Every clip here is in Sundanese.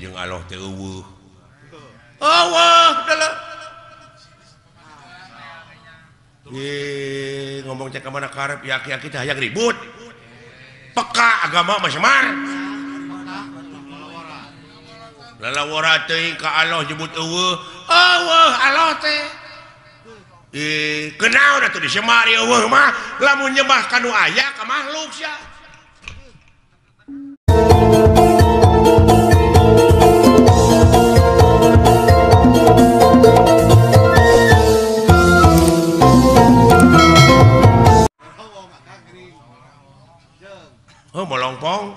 jeung Allah teh eueuh. Eueuh deuleu. Ngomong cek ka mana karep ya aki-aki teh hayang ribut. Peka agama mah Semar. Lalawara teuing ka Allah nyebut eueuh. Eueuh Allah teh. Kenaon atuh di Semar eueuh mah lamun nyembah ka nu aya ka makhluk sia. Oh, molongpong.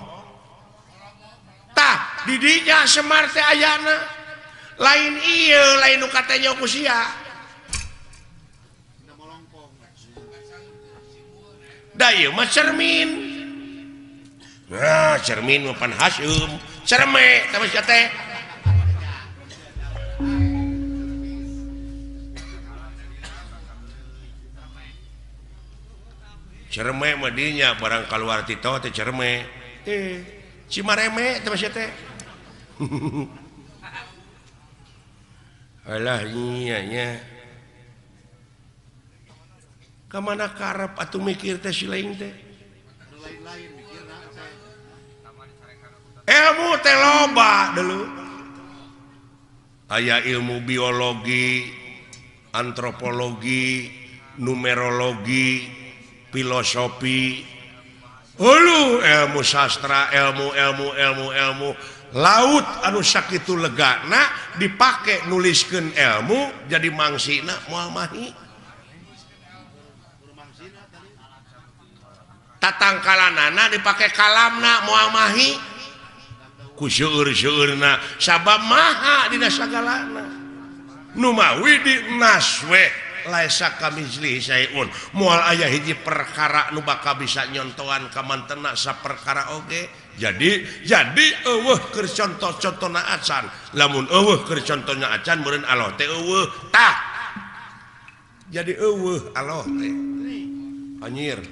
Tah, didinya Semar teh ayana. Lain ieu, lain nu katanya ku sia. Da ieu mah cermin. Nah, cermin mah pan haseum. Cerme tah mah sia teh. Cerme mah dinya barang kaluar ti teh cerme. Cimareme teh sia teh. Alah nya nya. Ka mana karep atuh mikir teh si lain teh. Ilmu teh loba deuleu. Aya ilmu biologi, antropologi, numerologi, filosofi, hulu ilmu sastra, ilmu ilmu ilmu ilmu laut anu sakitu legana dipake nuliskeun ilmu jadi mangsina moal mahi. Tatangkalanana dipake kalamna moal mahi. Ku seueur-seueurna sabab maha dina sagalana. Nu mawi di naswe laisa kamitslihi syai'un moal aya hiji perkara nu bakal bisa nyontoan ka mantena saperkara oge. Jadi eueuh keur contoh-contona acan. Lamun eueuh keur contohna acan meureun Allah teh eueuh. Tah. Jadi eueuh Allah teh. Anjir.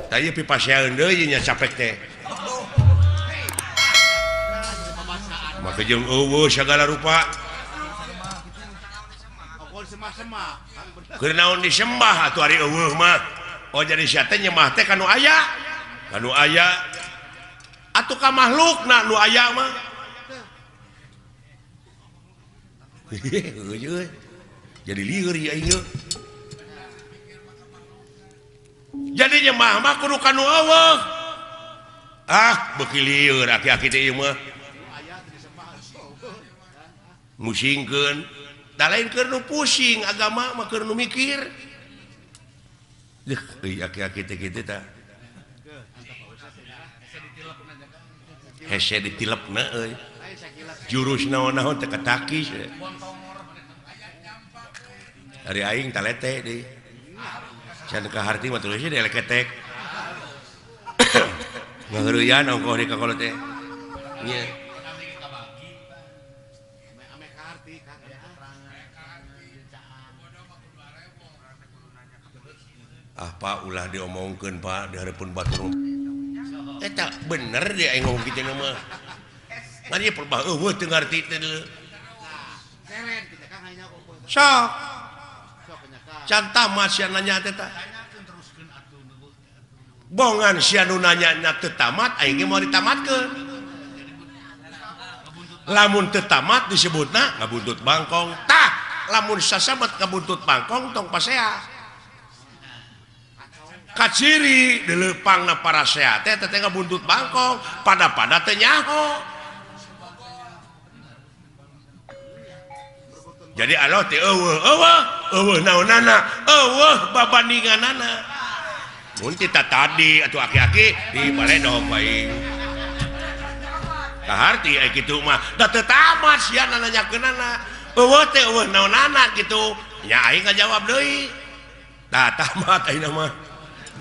Tah ieu pipasean deui nya capek teh. Maka jeung eueuh sagala rupa. Keur naon disembah atuh ari eueuh mah. Oh jadi sia teh nyembah teh ka nu aya. Ka nu aya. Atuh ka makhlukna nu aya mah. Jadi lieur ieu aing. Jadi nyembah mah kudu ka nu eueuh. Ah, beuki lieur aki-aki teh ieu mah. Musingkeun. Da lain keur nu pusing agama mah keur nu mikir. Deuh euy aki-aki teh kitu tah. Hese ditilepna euy. Jurus naon-naon teh katakis. Ari aing talete deui. Can ka harti mah tulisna dieleketek. Ngaheureuyan ongkoh di kakolot teh. Nya. Ah Pak ulah diomongkeun Pak di hareupeun batur. Eta bener dia aing ngomong kitu mah. Ngan ieu perbah eueuh teu ngarti teh deuleu. Sok. Can tamat sia nanya teh tah. Bongan sia nu nanya teu tamat aing ge moal ditamatkeun. Lamun teu tamat disebutna ngabuntut bangkong. Tah, lamun sasabat ngabuntut bangkong tong pasea. Kaciri dileupangna parasea teh teh ngabuntut bangkong pada-pada teh nyaho. Jadi Allah teh eueuh eueuh eueuh naonana eueuh babandinganana. Mun kita tadi atuh aki-aki di baledog bae. Kaharti aya kitu mah da teu tamat sia nanyakeunana. Eueuh teh eueuh naonana kitu. Nya aing ngajawab deui. Tah tamat ayeuna mah.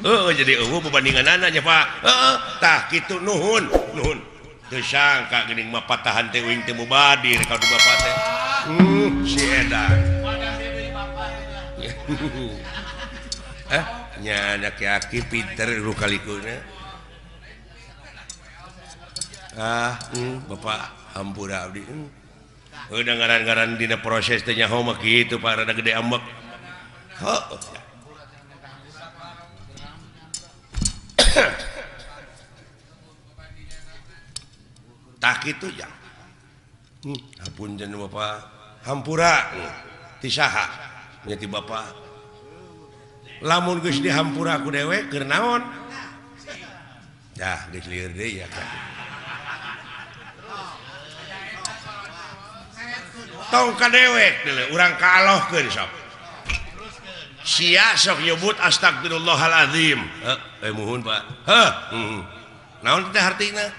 Heeh jadi eueuh babandinganana nya Pak. Heeh tah kitu nuhun nuhun. Teu sangka geuning mah patahan teh uing teh mubadir ka du bapak teh. Si edan. Nya aki-aki pinter rukalikuna. Ah, bapak. Hampura abdi. Udah ngaran-ngaran dina proses teh nyaho mah kitu Pak, rada gede ambek. Heuh. Tah kitu jang. Hapunten Bapak, hampura ti saha? Nya ti Bapak. Lamun geus dihampura ku dewek keur naon? Dah geus lieur deui ya kan. Tong ka dewek deuleu urang ka Allahkeun sok. Sia sok nyebut astagfirullahalazim. Heuh, muhun Pak. Heuh. Naon teh hartina?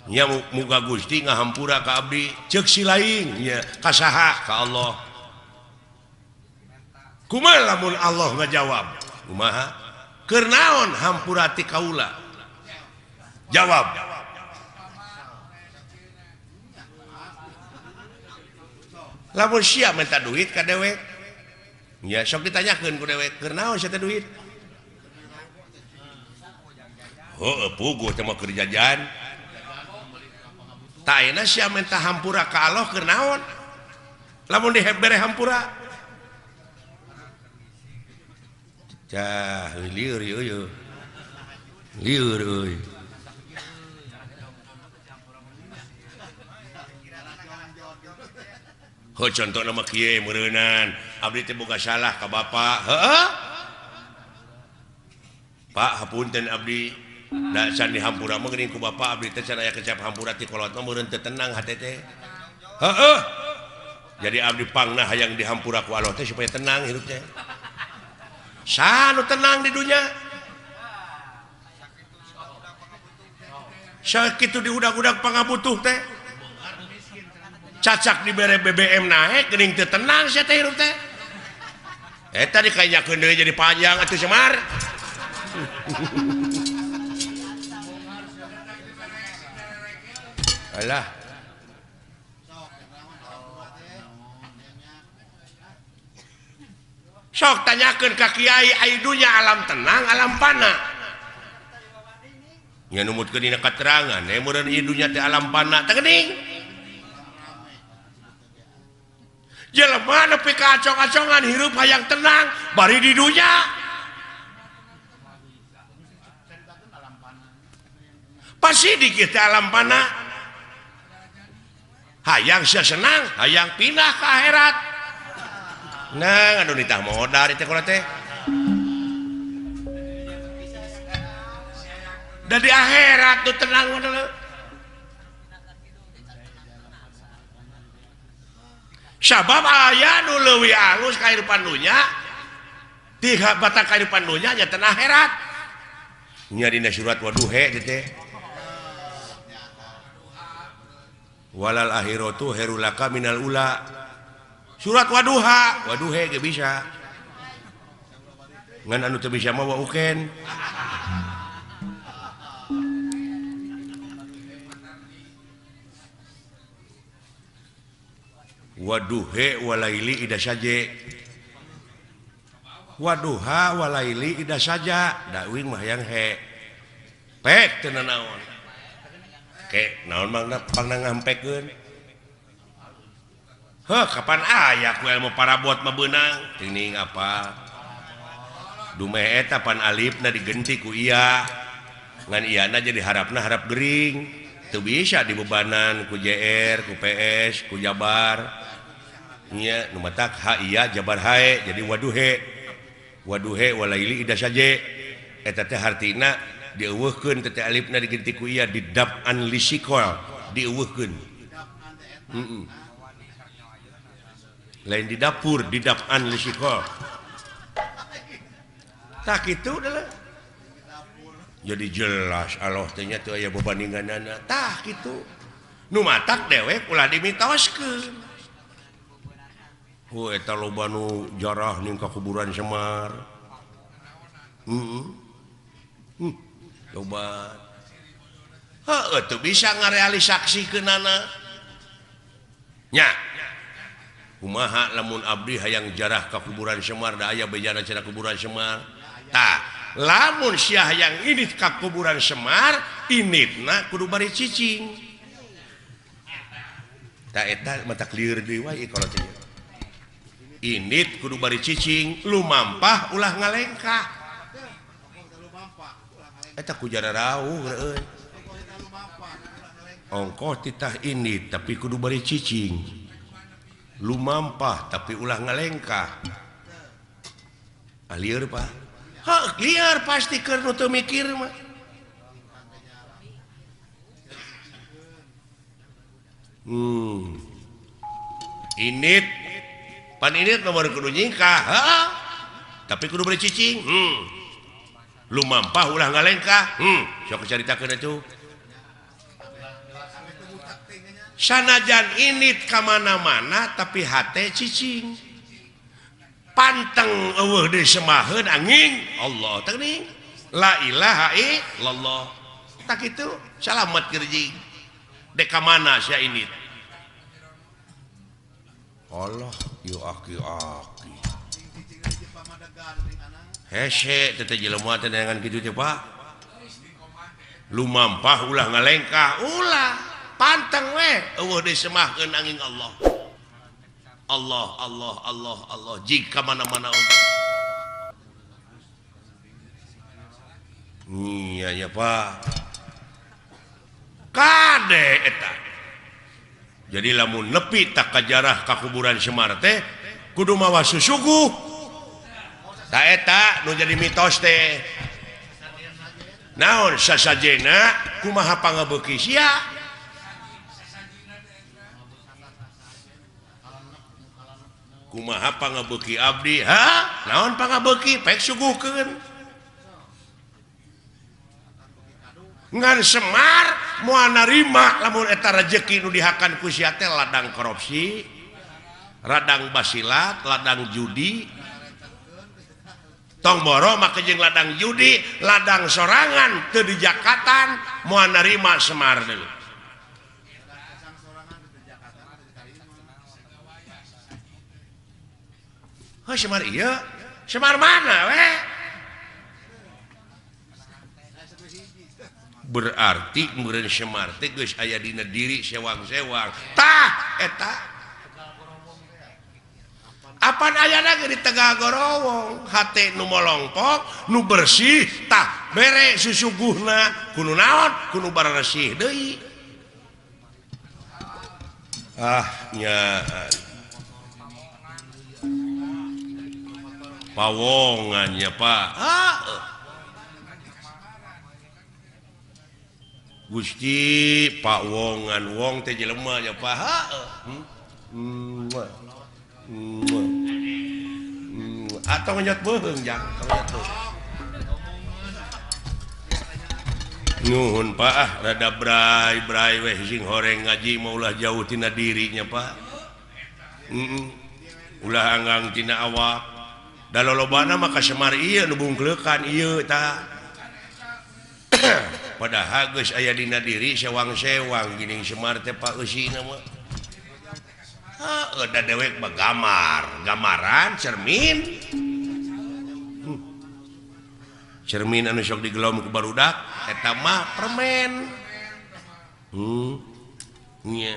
Nya muga Gusti ngahampura ka abdi, ceuk si lain nya ka saha? Ka Allah. Kumaha lamun Allah ngajawab? Kumaha? Keur naon hampura ti kaula? Jawab. Lamun sia minta duit ka dewek, nya sok ditanyakeun ku dewek, keur naon sia teh duit? Heuh, puguh teh mah keur jajan. Tah ayeuna sia minta hampura ka Allah keur naon? Lamun dibere hampura. Cah, lieur ieu. Lieur euy. Heuh, contohna mah kieu meureunan, abdi teh boga salah ka bapa. Heueuh. Pak, hapunten abdi. Da can dihampura mah geuning ku bapa abdi teh can aya kecap hampura ti kolot mah meureun teu tenang hate teh. Heueuh. Jadi abdi pangna hayang dihampura ku Allah teh supaya tenang hirup teh. Saha nu tenang di dunya? Sakitu diudag-udag pangabutuh teh. Cacak dibere BBM naik geuning teu tenang sia teh hirup teh. Eta dikanyakeun deui jadi panjang atuh Semar. Alah. Sok tanyakeun ka kiai ai dunya alam tenang alam pana. Nya numutkeun dina katerangan meureun ieu dunya teh alam pana teh geuning. Jelema nepi ka acong-acongan hirup hayang tenang bari di dunya. Pasti di kita alam pana. Hayang sia senang, hayang pindah ke akhirat. Nah, aduh nitah modal teh kula teh. Da di akhirat tuh tenang modal. Sabab aya nu leuwih alus kahirupan dunya, ti batang kahirupan dunya nya teh akhirat. Nya dina surat waduhe teh. Walal akhiratu khairul laka minal ula. Surat waduha, waduhe ge bisa. Ngan anu teu bisa mah wa uken. Waduhe walaili ida saje. Waduha walaili ida saja. Da uing mah hayang he. Pek teu nanaon. Ke naon mangna pangna ngampekeun. Heuh, kapan aya ku ilmu parabot mah beunang? Teuing apa? Dumeh eta pan alifna digenti ku iya. Ngan iyana jadi harapna harap gering. Teu bisa dibebanan ku JR, ku PS, ku Jabar. Nya nu matak ha iya Jabar hae jadi waduhe. Waduhe walaili ida saje. Eta teh hartina dieuweuhkeun teh alifna digenti ku iya didap'an lisikol dieuweuhkeun. Heeh. Lain di dapur didap'an lisikol. Tah kitu adalah. Jadi jelas Allah teh nya teu aya bebandinganana. Tah kitu. Nu matak dewek ulah dimitoskeun. Hu eta loba nu jarah ning ka kuburan Semar. Heeh. Loba. Heueuh teu bisa ngarealisaksikeunana. Nya. Kumaha lamun abdi hayang jarah ka kuburan Semar da aya bejana cenah kuburan Semar. Tah, lamun sia hayang indit ka kuburan Semar, inditna kudu bari cicing. Ta eta mata lieur deui wae kalau teh. Indit kudu bari cicing, lumampah ulah ngalengkah. Eta ku jararauh euy. Ongkoh titah indit tapi kudu bari cicing. Lumampah tapi ulah ngalengkah. Ah lieur Pak. Heuh, lieur pasti keur nu teu mikir mah. Init pan init nomor kudu nyingkah, heeh. Tapi kudu bari cicing. Lumampah ulah ngalengkah. Sok caritakeun atuh. Sanajan init ka mana-mana tapi hate cicing. Panteng eueuh deui semaheun angin Allah teh geuning. La ilaha illallah. Tak kitu salamet gerjing. Dek ka mana sia init? Allah yu aki-aki. Hese teh jelema teh dengan kitu teh Pak. Lumampah ulah ngalengkah, ulah panteng we eueuh disemahkeun angin Allah. Allah Allah Allah Allah jika mana-mana oge. Iya ya Pak. Kade eta. Jadi lamun nepi tak kajarah ka kuburan Semar teh kudu mawa susuguh. Ta eta nu jadi mitos teh. Naon sasajena kumaha pangabeuki sia? Kumaha pangabeuki abdi? Ha? Naon pangabeuki? Pek suguhkeun. Ngan Semar moal narima lamun eta rejeki nu dihakan ku sia teh ladang korupsi, ladang basilat, ladang judi. Tong boro make jeung ladang judi, ladang sorangan teu dijakatan moal narima Semar deui. Heuh Semar ieu, Semar mana we? Berarti meureun Semar teh geus aya dina diri sewang-sewang. Tah eta. Apan ayana ge di Tegal Gorowong, hate nu molongpok, nu bersih, tah bere susuguhna kudu naon, kudu baresih deui. Ah nya. Pawongan ya Pak. Ah. Gusti Pak Wongan wong teh jelema ya Pak. Atau ngenyot beuheung jang, ngenyot beuheung. Nuhun Pak ah rada bray-bray weh sing horeng ngaji mah ulah jauh tina dirinya Pak. Ulah anggang tina awak. Da lolobana mah ka Semar ieu nu bungkleukan ieu tah. Padahal geus aya dina diri sewang-sewang geuning Semar teh Pak eusina mah. Heuh da dewek mah gamar, gamaran cermin. Cermin anu sok digelom ku barudak eta mah permen. Nya.